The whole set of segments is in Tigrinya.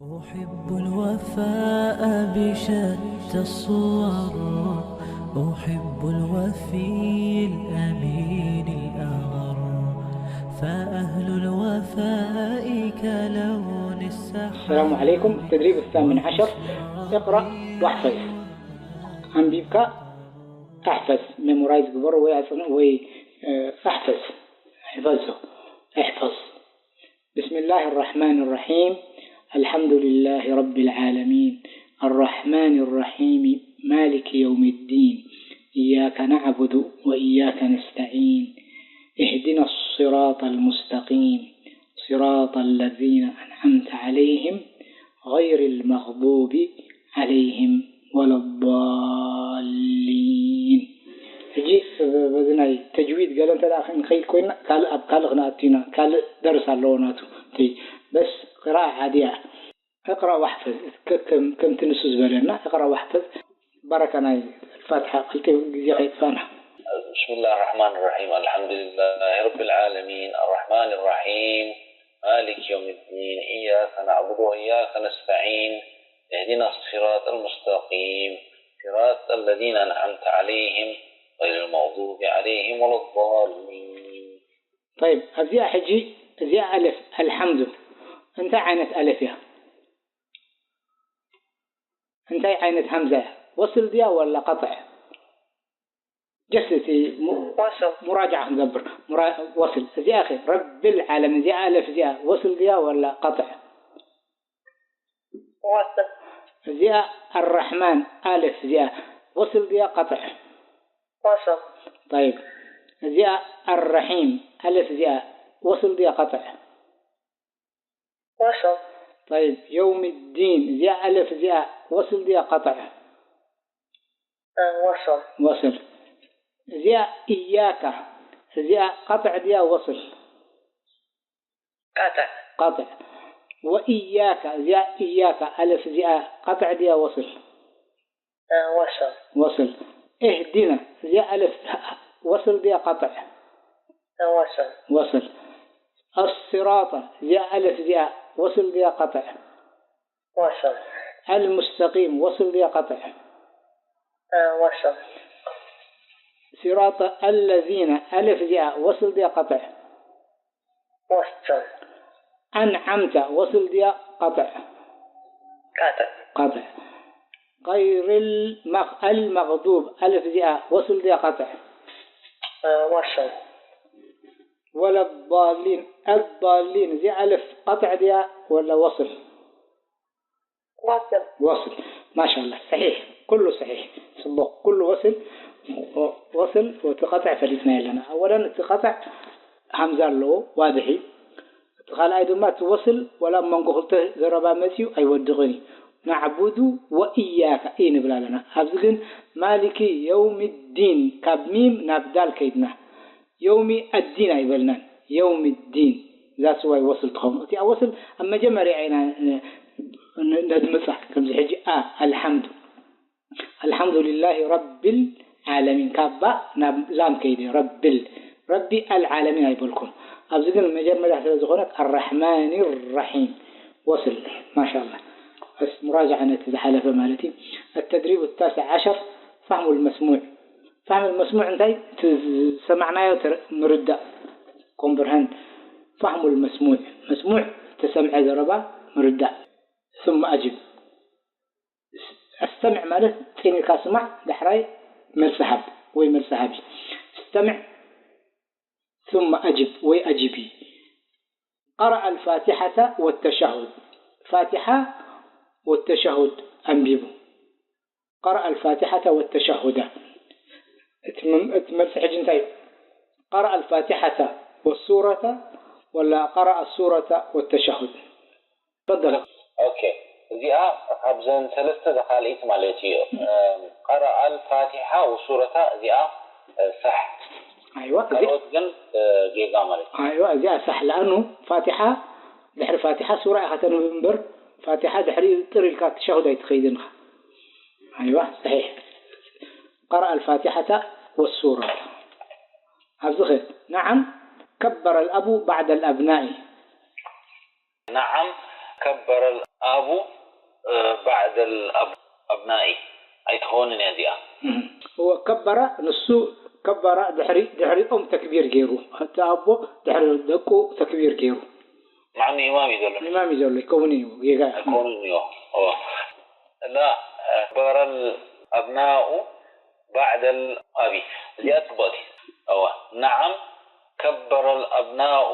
أحب الوفاء بشتى الصور، أحب الوفي الأمين الأغر، فأهل الوفاء كلون السحاب. السلام عليكم. التدريب الثامن عشر. اقرأ واحفظ. ኣንቢብካ ኣሕፈዝ፣ ሜሞራይዝ ግበሮ ወይ ኣጽንዕ ወይ፣ እ፣ ኣሕፈዝ። احفظه. احفظ. بسم الله الرحمن الرحيم. الحمد لله رب العالمين. الرحمن الرحيم. مالك يوم الدين. إياك نعبد وإياك نستعين. اهدنا الصراط المستقيم. صراط الذين أنعمت عليهم غير المغضوب عليهم ولا الضالين. ሕጂ በዚ ናይ ተጅዊድ ገለ እንተ ደኣ ክንኸይድ ኮይና፣ ካልእ፣ ኣብ ካልእ ክንኣቱ ኢና። ካልእ ደርስ ኣለዎ ናቱ። እተይ በስ ቅራእ ዓድያ። እቅራእ ዋሕፈዝ። ከ-፣ ከም-፣ ከምቲ ንሱ ዝበለና እቅራእ ዋሕፈዝ። በረካ ናይ ፋትሓ ቀልጢፍ ግዜ ከይጥፋና። بسم الله الرحمن الرحيم. الحمد لله رب العالمين. الرحمن الرحيم. مالك يوم الدين. إياك نعبد وإياك نستعين. اهدنا الصراط المستقيم. صراط الذين أنعمت عليهم غير المغضوب عليهم ولا الضالين. طيب، ኣብዚኣ ሕጂ፣ እዚኣ ኣለፍ ኣልሓምዱ እንታይ ዓይነት ኣለፍ እያ? እንታይ ዓይነት ሃምዛ እያ? ወስል ድያ ወላ ቀጥዕ? ጀስት እቲ ሙ-፣ ወስል። ሙራጃዓ ክንገብር። ሙራ-፣ ወስል። እዚኣ ኸ ረብል ዓለሚን፣ እዚኣ ኣለፍ እዚኣ ወስል ድያ ወላ ቀጥዕ? ወስል። እዚኣ ኣራሕማን ኣለፍ እዚኣ ወስል ድያ ቀጥዕ? ወስል። ጠይብ። እዚኣ ኣራሒም ኣለፍ እዚኣ ወስል ድያ ቀጥዕ? ወስል። ጠይብ። የውሚ ዲን እዚኣ ኣለፍ እዚኣ ወስል ድያ ቀጥዕ? እ፣ ወስል። ወስል። እዚኣ እያካ እዚኣ ቀጥዕ ድያ ወስል? ቀጥዕ። ቀጥዕ። ወእያካ እዚኣ እያካ ኣለፍ እዚኣ ቀጥዕ ድያ ወስል? እ፣ ወስል። ወስል። እህዲና እዚኣ ኣለፍ ወስል ድያ ቀጥዕ? እ፣ ወስል። ወስል። ኣስራጣ እዚኣ ኣለፍ እዚኣ ወስል ድያ ቀጥዕ? ወስል። ኣልሙስተቂም ወስል ድያ ቀጥዕ? እ፣ ወስል። ሲራጠ ኣለዚነ ኣለፍ እዚኣ ወስል ድያ ቀጥዕ? ወስል። ኣንዓምተ ወስል ድያ ቀጥዕ? ቀጥዕ። ቀጥዕ። غير المغ-، المغضوب ኣለፍ እዚኣ ወስል ድያ ቀጥዕ? እ፣ ወስል። ولا الضالين ኣضالين እዚኣ ኣለፍ ቀጥዕ ድያ ወላ ወስል? ወስል። ወስል። ማሻላ፣ ሰሒሕ፣ ኩሉ ሰሒሕ፣ ጽቡቕ፣ ኩሉ ወስል፣ ወስል፣ እቲ ቀጥዕ ፈሊጥናዮ ኣለና። ኣወለን እቲ ቀጥዕ ሃምዛ ኣለዎ፣ ዋድሕ እዩ። እቲ ካልኣይ ድማ እቲ ወስል ወላ ኣብ መንጎ ክልተ ዘረባ መጺኡ ኣይወድቕን እዩ። ናዕቡዱ ወእያካ እዩ ንብል ኣለና። ኣብዚ ግን ማሊኪ የውሚ ዲን፣ ካብ ሚም ናብ ዳል ከይድና። የውሚ ኣዲን ኣይበልናን፣ የውሚ ዲን። That's why ወስል ትኸውን። እቲኣ ወስል ኣብ መጀመርያ ኢና፣ እ፣ ን-፣ ነድምጻ። ከምዚ ሕጂ ኣ፣ ኣልሓምዱ። ኣልሓምዱሊላሂ ረቢል ዓለሚን። ካብ ባ ናብ ላም ከይደ፣ ረቢል። ረቢ ኣልዓለሚን ኣይበልኩን። ኣብዚ ግን መጀመርያ ስለ ዝኾነት ኣራሕማኒ ራሒም። ወስል። ማሻላ። በስ ሙራጃዓ ነቲ ዝሓለፈ ማለት እዩ። التدريب التاسع عشر. فهم المسموع. ፋህም መስሙዕ እንታይ? እቲ ዝሰማዕናዮ ተረ-፣ ምርዳእ፣ ኮምፕርሃንድ። ፋህሙል መስሙዕ፣ መስሙዕ፣ ተሰምዐ ዘረባ ምርዳእ። ثم أجب. ኣስተምዕ ማለት ጺን ኢልካ ስማዕ፣ ዳሕራይ መልሲ ሃብ ወይ መልሲ ሃቢ። استمع ثم أجب ወይ أجبي. قرأ الفاتحة والتشهد. ፋቲሓ ወተሸሁድ ኣንቢቡ። قرأ الفاتحة والتشهد. እቲ መም-፣ እቲ መልሲ ሕጂ እንታይ እዩ? قرأ الفاتحة والسورة ولا قرأ السورة والتشهد؟ تفضل. ኦኬ፣ እዚኣ ካብዘን ሰለስተ እዛ ካልኣይቲ ማለት እዩ። እም፣ قرأ الفاتحة والسورة እዚኣ፣ እ፣ ሳሕ። ኣይዋ፣ እዚ ካልኦት ግን፣ እ፣ ጌጋ ማለት እዩ። ኣይዋ፣ እዚኣ ሳሕ። ለኣኑ ፋቲሓ፣ ድሕሪ ፋቲሓ ሱራ ኢኻ ተንብብ እምበር፣ ፋቲሓ ድሕሪኡ ጥር ኢልካ ተሸሁድ ኣይትኸይድን ኢኻ። ኣይዋ፣ ሰሒሕ። قرأ الفاتحة والسورة. ኣብዚ ኸ፣ نعم، كبر الأب بعد الأبناء. نعم، كبر الأب ኣቡ፣ እ፣ ባዕደል ኣብ-፣ ኣብናኢ ኣይትኾንን እያ እዚኣ። እወ፣ ከበረ፣ ንሱ ከበረ ድሕሪ፣ ድሕሪኦም ተክቢር ገይሩ። እቲ ኣቦ ድሕሪ ደቁ ተክቢር ገይሩ። ማዕኑ ኢማም እዩ ዘሎ። ኢማም እዩ ዘሎ፣ ይከውን እዩ፣ ጌጋ እዩ። ኣይኮኑን እዩ። እወ። ላ፣ ከበረል ኣብናኡ ባዕደል ኣቢ። እዚኣ ጽቡቕቲ። እወ። ነዓም፣ ከበረል ኣብናኡ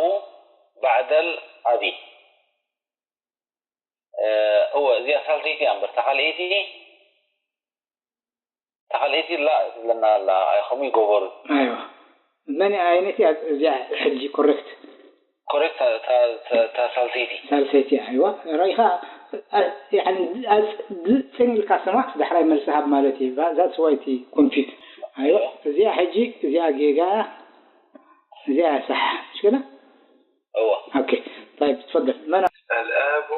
ባዕደል ኣቢ። እ፣ እወ፣ እዚኣ ሳልሰይቲ እያ እምበር፣ እታ ካልኣይቲ፣ እታ ካልኣይቲ ላ ትብለና ኣላ፣ ኣይ፣ ከምኡ ይገበሩ። ኣይዋ። መን፣ ኣየነይቲ እያ እዚኣ ሕጂ ኮሬክት? ኮሬክት፣ እታ፣ እታ፣ እታ ሳልሰይቲ። ሳልሰይቲ፣ ኣይዋ። ራኢኻ፣ ኣ-፣ ያዕኒ፣ ኣጽ-፣ ድ-፣ ጽን ኢልካ ስማዕ፣ ዳሕራይ መልሲ ሃብ ማለት እዩ። ዛ-፣ that's why እቲ ኮንፊውዝ። ኣይዋ፣ እዚኣ ሕጂ፣ እዚኣ ጌጋ እያ፣ እዚኣ እያ ሳሕ። እሺ ከዳ؟ እወ። ኦኬ፣ طيب፣ ትፈደል። መን الآب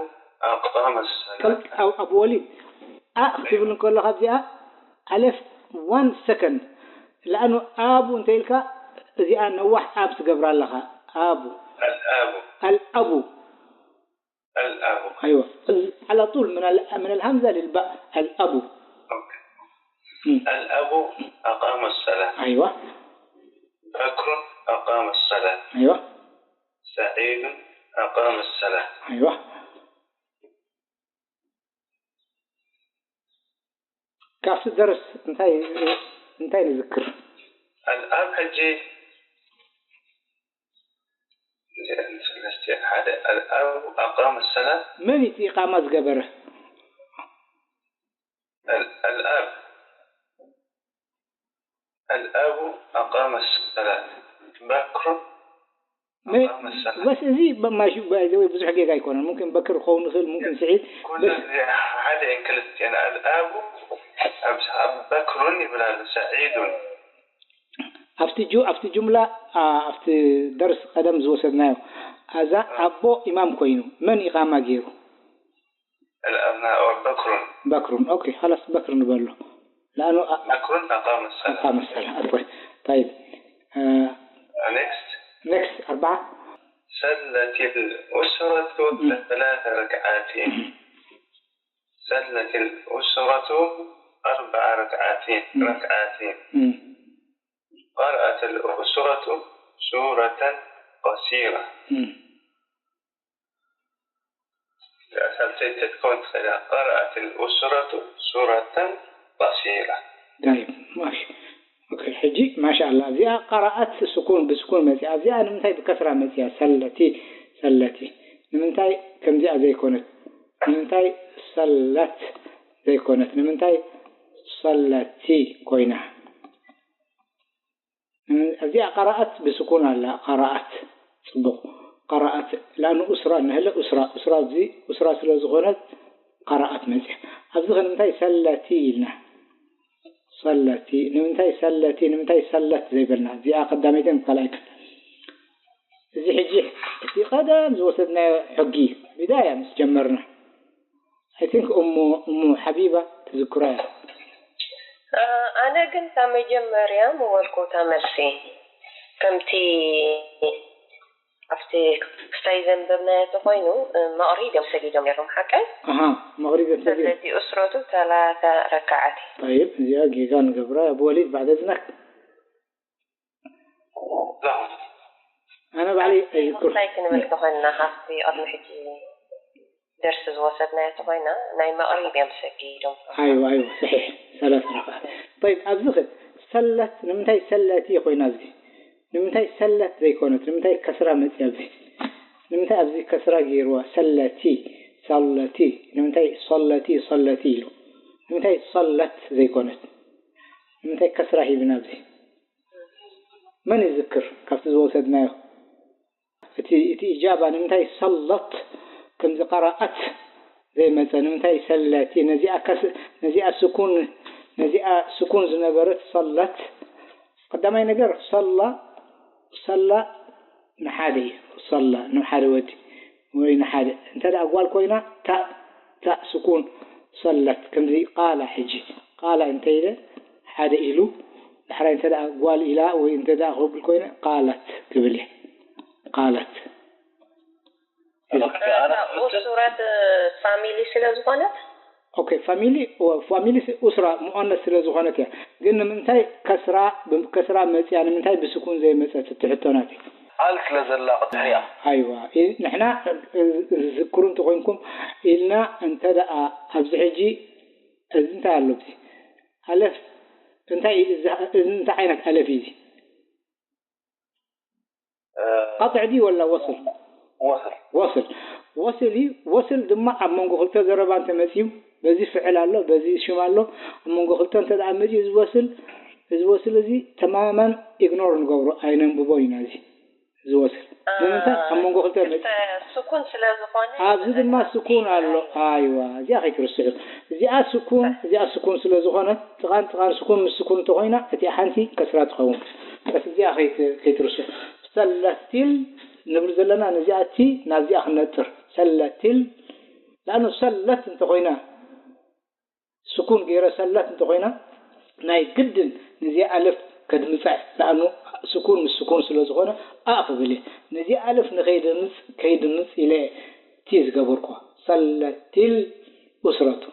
أقام الصلاة. ከል-፣ ኣብ-፣ ኣቡ ወሊድ፣ ኣ ክትብል እንከለኻ ኣብዚኣ፣ ኣሌፍ፣ one second። ለኣኑ ኣቡ እንተ ኢልካ፣ እዚኣ ነዋሕ ኣብ ትገብራ ኣለኻ። ኣቡ። الآب. ኣልኣቡ። الآب. ኣይዋ። ال-، على طول من ال-، من الهمزة للباء. ኣልኣቡ። أوكي. እም። الأب أقام الصلاة. ኣይዋ። بكر أقام الصلاة. ኣይዋ። سعيد أقام الصلاة. ኣይዋ። ካብቲ ደርስ እንታይ፣ እንታይ ንዝክር? الآب ሕጂ እዚኣን ሰለስቲኣን ሓደ الآب أقام الصلاة. መን እቲ ኢቃማ ዝገበረ? ال-، الآب الآب أقام الصلاة. بكر መ-፣ أقام الصلاة. በስ እዚ በማሽ-፣ በ-፣ ብዙሕ ጌጋ ኣይኮነን። ሙምኪን በክር ክኸውን ይኽእል፣ ሙምኪን ስዒድ። ኩሉ በስ እዚ ሓደ እየን ክልቲኣን። الآب ኣብ፣ ኣብ በክሩን ይብል ኣሎ፣ ሰዒዱን። ኣብቲ ጁ-፣ ኣብቲ ጁምላ፣ ኣ፣ ኣብቲ ደርስ ቀደም ዝወሰድናዮ፣ ኣዛ ኣቦ ኢማም ኮይኑ መን ኢቃማ ገይሩ? الأبناء بكر. በክሩን። ኦኬ፣ خلاص በክር ንበሎ። ለኣኑ ኣ-፣ بكر أقام الصلاة. ኣቃመ ሰላ። ኣፎይ። طيب. እ፣ Next. ኔክስት፣ ኣርባዓ። صلت الأسرة ثلاث ركعات. صلت الأسرة أربع ركعات. مم. ركعات. እም። قرأت الأسرة سورة قصيرة. እም። ሳልሰይቲ ክትከውን ትኽእል እያ። قرأت الأسرة سورة قصيرة. طيب، ማሽ-፣ ኦኬ፣ ሕጂ ማሻኣላ፣ እዚኣ ቀረኣት ስኩን፣ ብስኩን መፂኣ። እዚኣ ንምንታይ ብከስራ መፂኣ? ሰለቲ፣ ሰለቲ። ንምንታይ ከምዚኣ ዘይኮነት? ንምንታይ ሰለት ዘይኮነት? ንምንታይ ሰለቲ ኮይና? እዚኣ ቀረኣት ብስኩን ኣላ፣ ቀረኣት። ጽቡቕ። ቀረኣት፣ ላኑ ኡስራ እንሀለ ኡስራ፣ ኡስራ ኣብዚ ኡስራ ስለ ዝኾነት ቀረኣት መጽያ። ኣብዚ ከ ንምንታይ ሰለቲ ኢልና? ሰለቲ፣ ንምንታይ ሰለቲ፣ ንምንታይ ሰለት ዘይበልና? እዚኣ ቀዳመይትን ካልኣይትን። እዚ ሕጂ እቲ ቀደም ዝወሰድናዮ ሕጊ፣ ቢዳያ ምስ ጀመርና። I think እሙ፣ እሙ ሓቢባ ትዝክሮ እያ። ኣነ ግን እታ መጀመርያ ምበልኩ እታ መልሲ ከምቲ ኣብቲ ክስታይ ዘንበብናዮ ተኾይኑ መቕሪብ እዮም ሰጊዶም ነይሮም ሓቀይ? ኣሃ፣ መቕሪብ እዮም ሰጊዶም። ሰለቲ ኡስረቱ ተላተ ረካዓት እዩ። ጠይብ፣ እዚኣ ጌጋ ንገብራ። ኣቡ ወሊድ ባዕደ ዝናክ። ኣነ ባዕለይ ኣይዝክር። እንታይ ክንብል ተኾንና ካብቲ ቅድሚ ሕጂ ደርሲ ዝወሰድናዮ ተኾይና ናይ መቕሪብ እዮም ሰጊዶም። ኣይዋ፣ ኣይዋ፣ ሰሒሕ። ሰላት ረክዓት። ጠይብ፣ ኣብዚ ኸ ሰለት፣ ንምንታይ ሰለት እየ ኮይና ኣብዚ? ንምንታይ ሰለት ዘይኮነት? ንምንታይ ከስራ መፅያ ኣብዚ? ንምንታይ ኣብዚ ከስራ ገይርዋ? ሰለቲ፣ ሰለቲ። ንምንታይ ሰለቲ፣ ሰለቲ ኢሉ? ንምንታይ ሰለት ዘይኮነት? ንምንታይ ከስራ ሂብና ኣብዚ? መን ይዝክር ካብቲ ዝወሰድናዮ? እቲ፣ እቲ ኢጃባ ንምንታይ ሰለት ከምዚ ቀረኣት ዘይመጸ? ንምንታይ ሰለቲ? ነዚኣ ከስ-፣ ነዚኣ ስኩን፣ ነዚኣ ስኩን ዝነበረት ሰለት። ቀዳማይ ነገር ሰላ፣ ሰላ ንሓደ እዩ። ሰላ ንሓደ ወዲ ወይ ንሓደ። እንተ ደኣ ጓል ኮይና ታእ፣ ታእ ስኩን ሰለት። ከምዚ ቃላ ሕጂ። ቃላ እንተ ኢለ ሓደ ኢሉ፣ ዳሕራይ እንተ ደኣ ጓል ኢላ ወይ እንተ ደኣ ክብል ኮይነ ቃለት ክብል እየ። ቃለት። ኡስረት ፋሚሊ ስለ ዝኾነት። ኦኬ፣ ፋሚሊ፣ ፋሚሊ ኡስራ ሙኣነስ ስለ ዝኾነት እያ። ግን ንምንታይ ከስራ፣ ከስራ መፅያ፣ ንምንታይ ብስኩን ዘይመፀት? እቲ ሕቶ ናተይ። ኣል ስለ ዘላ ቅድሕሪያ። ኣይዋ፣ ንሕና ዝዝክሩ እንተኾይንኩም ኢልና እንተ ደኣ ኣብዚ ሕጂ እዚ እንታይ ኣሎ? ኣብዚ ኣለፍ እንታይ እዩ? እዚ እንታይ ዓይነት ኣለፍ እዩ እዚ? ቀጥዕ ድዩ ወላ ወስል? ወስል። ወስል። ወስል እዩ። ወስል ድማ ኣብ መንጎ ክልተ ዘረባ እንተመፅዩ፣ በዚ ፍዕል ኣሎ፣ በዚ ሽም ኣሎ፣ ኣብ መንጎ ክልተ እንተ ደኣ መፅዩ፣ እዚ ወስል፣ እዚ ወስል እዚ ተማማን ኢግኖር ንገብሮ፣ ኣይነንብቦ ኢና እዚ፣ እዚ ወስል። ንምንታይ? ኣብ መንጎ ክልተ መፅዩ። ስኩን ስለ ዝኾነ ኣብዚ ድማ ስኩን ኣሎ። ኣይዋ፣ እዚኣ ከይትርስዑ። እዚኣ ስኩን፣ እዚኣ ስኩን ስለ ዝኾነ፣ ጥቓን ጥቓን ስኩን ምስ ስኩን እንተኾይና፣ እቲኣ ሓንቲ ከስራ ትኸውን። በስ እዚኣ ከይት-፣ ከይትርስዑ። ሰለቲል ንብል ዘለና ነዚኣ እቲ ናብዚኣ ክነጥር። ሰለቲል፣ ለኣኑ ሰለት እንተኾይና፣ ስኩን ገይረ ሰለት እንተኾይና፣ ናይ ግድን ነዚኣ ኣለፍ ከድምጻ እየ። ለኣኑ ስኩን ምስ ስኩን ስለ ዝኾነ፣ ኣ ክብል እየ። ነዚኣ ኣለፍ ንኸይድምጽ፣ ከይድምጽ ኢለ እቲ ዝገበርኩዋ። ሰለቲል ኡስረቱ።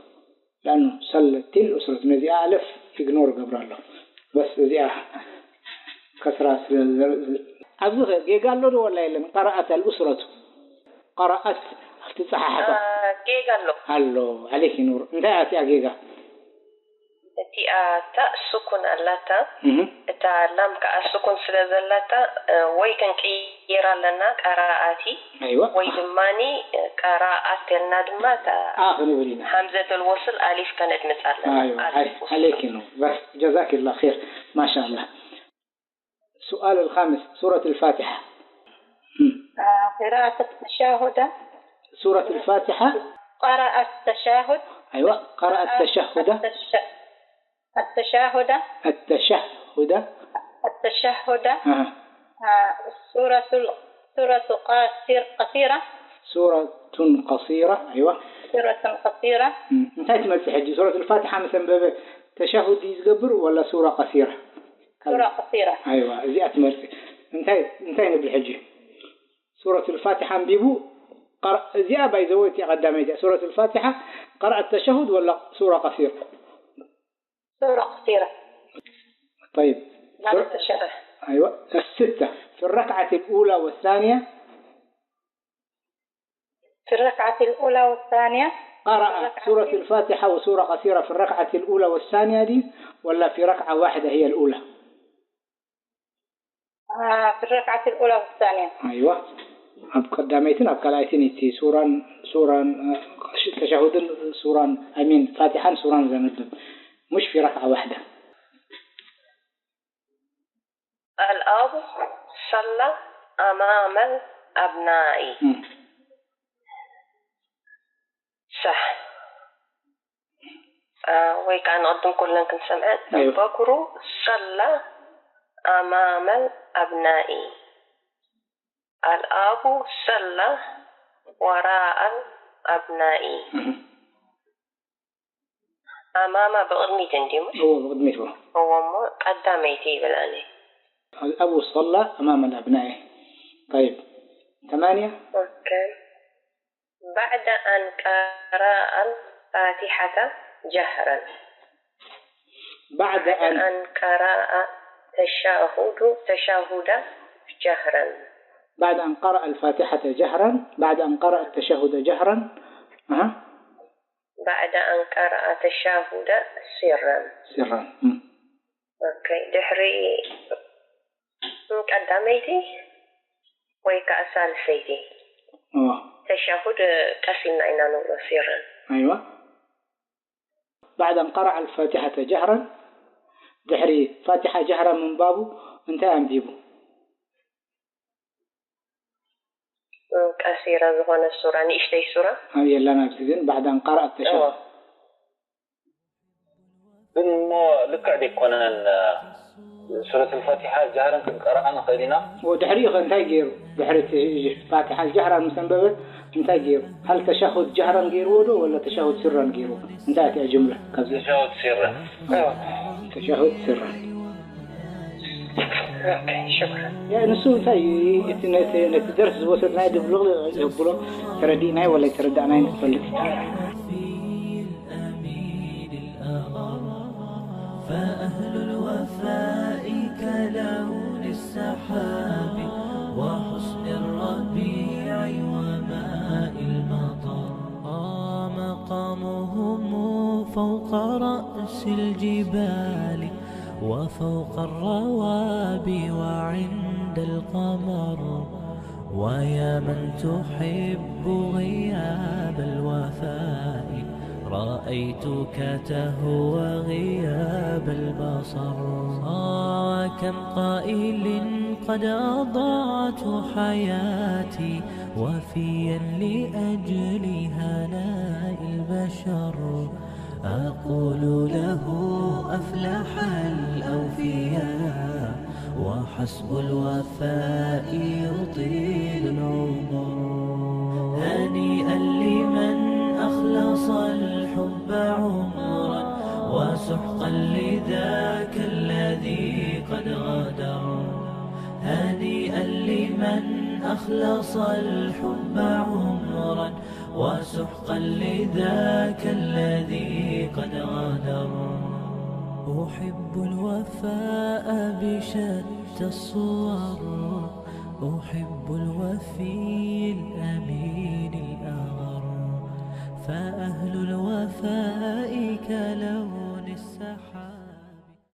ለኣኑ ሰለቲል ኡስረቱ። ነዚኣ ኣለፍ ኢግኖር እገብራ ኣለኹ። በስ እዚኣ ከስራ ስለ ዘ-፣ ኣብዚ ኸ ጌጋ ኣሎ ዶ ወላ የለን? ቀረኣት ኣልኡስረቱ። ቀረኣት ኣብቲ ጸሓሕፋ። አ፣ ጌጋ ኣሎ። ኣሎ። ዓለይኪ ኑር። እንታይ እያ እቲኣ ጌጋ? እቲኣ እታ ስኩን ኣላታ። እህ። እታ ላም ከኣ ስኩን ስለ ዘላታ፣ እ፣ ወይ ክንቅይራ ኣለና ቀራኣቲ፣ ኣይዋ። ወይ ድማኒ፣ እ፣ ቀራኣት ተልና ድማ እታ ኣ ክንብል ኢና። ሃምዘተል ወስል ኣሊፍ ከነድምጻ ኣለና። ኣይዋ። ኣሊፍ ዓይ-፣ ወስል። ዓለይኪ ኑር። በስ፣ ጀዛኪላ ኸይር። ማሻኣላ። السؤال الخامس، سورة الفاتحة. هم. آه، قراءة التشهد. سورة الفاتحة. قرأ التشهد. أيوة، قرأ التشهد. التش-، التشهد. التشهد. التشهد. أها. آه، سورة ال-، سورة قصير-، قصيرة. سورة قصيرة، أيوة. سورة قصيرة. مم. انتهت من الحج. سورة الفاتحة مثلًا ب-، ب-، تشهد يزقبر ولا سورة قصيرة؟ ሱራ ቀሲራ። ኣይዋ፣ እዚኣ ትመርጺ። እንታይ፣ እንታይ ንብል ሕጂ? ሱረቱል ፋቲሓ ኣንቢቡ፣ ቀረ-፣ እዚኣ ባይ ዘ ወይ እቲኣ ቀዳመይቲ እያ። ሱረቱል ፋቲሓ ቀረአ ተሸሁድ ወላ ሱራ ቀሲራ? ሱራ ቀሲራ። طيب. بعد التشهد. أيوة. الستة. في الركعة الأولى والثانية. في الركعة الأولى والثانية. قرأ سورة الفاتحة وسورة قصيرة في الركعة الأولى والثانية دي، ولا في ركعة واحدة هي الأولى؟ آه، في الركعة الأولى والثانية. أيوة. ኣብ ቀዳመይትን ኣብ ካልኣይትን እቲ ሱራን፣ ሱራን፣ እ፣ ተሸሁድን ሱራን፣ أمين، فاتحة ሱራን ዘንብብ። مش في ركعة واحدة. الأب صلى أمام الأبناء. مم. صح. آه، ወይ ከዓ ንቕድም ኩለን ክንሰምዐን። أيوة. البكر صلى أمام الأبناء. الأب صلى وراء الأبناء. مم. ኣማማ ብቕድሚት እንድዩ፣ ምሽ? እዎ፣ ብቕድሚት እዎ። እዎ፣ እሞ ቀዳመይቲ ይብል ኣነ። الأب صلى أمام الأبناء. طيب. ثمانية. أوكي. بعد أن قرأ الفاتحة جهرا. بعد بعد أن أن قرأ تشهد، تشهد جهرا. بعد أن قرأ الفاتحة جهرا، بعد أن قرأ التشهد جهرا. أها. بعد أن قرأ التشهد سرا. سرا. مم. أوكي. ድሕሪ ቀዳመይቲ ወይ ከዓ ሳልሰይቲ። أوه. ተሻሁድ ቀስ ኢልና ኢና ንብሎ፣ سرا. أيوة. بعد أن قرأ الفاتحة جهرا، ድሕሪ ፋቲሓ ጀህራ ምንባቡ እንታይ ኣንቢቡ? ቀሲራ ዝኾነ ሱራ፣ ንእሽተይ ሱራ። ኣብ የላን ኣብዚ ግን بعد أن قرأ التشهد. እዎ። ግን እሞ ልክዕ ደይኮነን፣ ሱረት الفاتحة ጀህረን ክንቀርኣ ንኽእል ኢና? ወድሕሪኡ ኸ እንታይ ገይሩ? ድሕሪ እቲ ፋቲሓ ጀህራ ምስ ኣንበበ እንታይ ገይሩ? هل ተሸሁድ ጀህራን ገይርዎ ዶ ወላ ተሸሁድ ስራን ገይርዎ? እንታይ እያ ጅምላ ካብዚ? ተሸሁድ ስራን። ተሸሁድ ስራን። ንሱ እንታይ እዩ እቲ ነቲ ደርስ ዝወሰድናዮ ድብልቕ የብሎ። ተረዲእናዮ ወላ ተረዳእናዮ ንፈልጥ። فأهل الوفاء كلون السحاب وحسن الربيع وماء المطر. مقامهم فوق رأس الجبال وفوق الروابي وعند القمر. ويا من تحب غياب الوفاء، رأيتك تهوى غياب البصر. وكم قائل قد أضعت حياتي وفيا لأجل هناء البشر. أقول له أفلح الأوفياء وحسب الوفاء يطيل العمر. هنيئا لمن أخلص الحب عمرا وسحقا لذاك الذي قد غدر. هنيئا لمن أخلص الحب عمرا وسحقا لذاك الذي قد غدر. أحب الوفاء بشتى الصور، أحب الوفي الأمين الأغر. فأهل الوفاء كلون السحر.